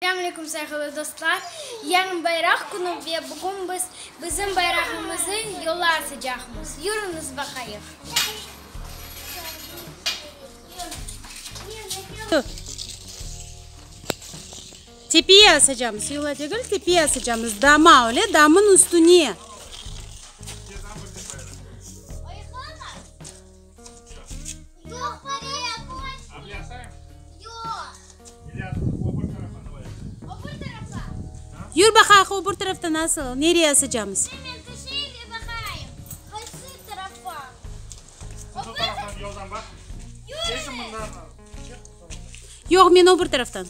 Selâm aleyküm, sayğılı dostlar! Yarın bayraq künü ve bugün biz bizim bayrağımızı yola asacaqmız. Yürüñiz, baqayıq! Tepeye asacamız, yola degil, tepeye asacamız, dama, öyle, damın üstüne. Yür baqayıq, o bir tarafta nasıl, nereye asacamız? Yoq, men o bir taraftan.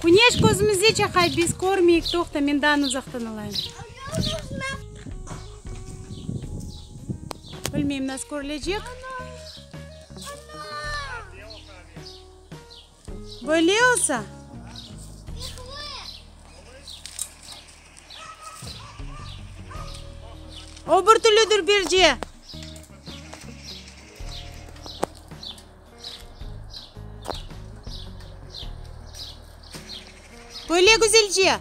Küneş közümizde çaqay, biz körmeyik, toqta, men daa uzaqtan alayım. Bilmeyim, nasıl körülecek. Böyle olsa. O bir türlüdür birce. Böyle güzelce.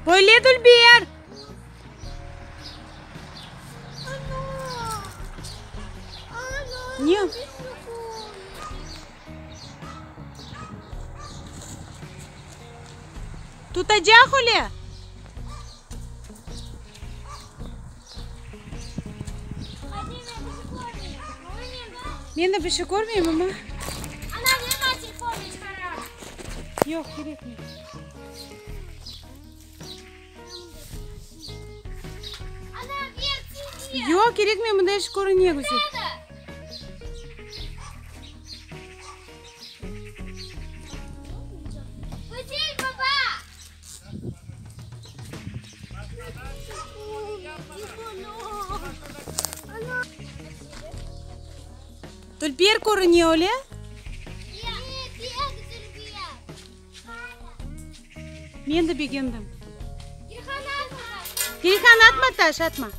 Böyle dülber. Ne? Tutacaq öyle? Men de bir şey körmeyim, amma. Yoq, kerekmey. Yoq, kerekmey, mında iş körüne güzel. Dülber körüne, öyle? Men de begendim. Ilhan, atma taş, atma.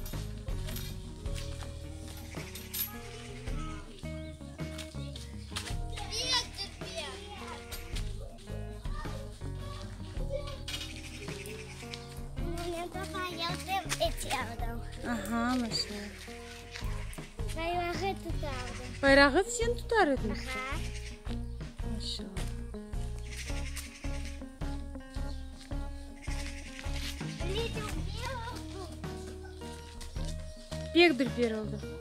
Aha, maşallah. Bayrağı sen tutar ediñ? Maşallah. Pek dülber oldı.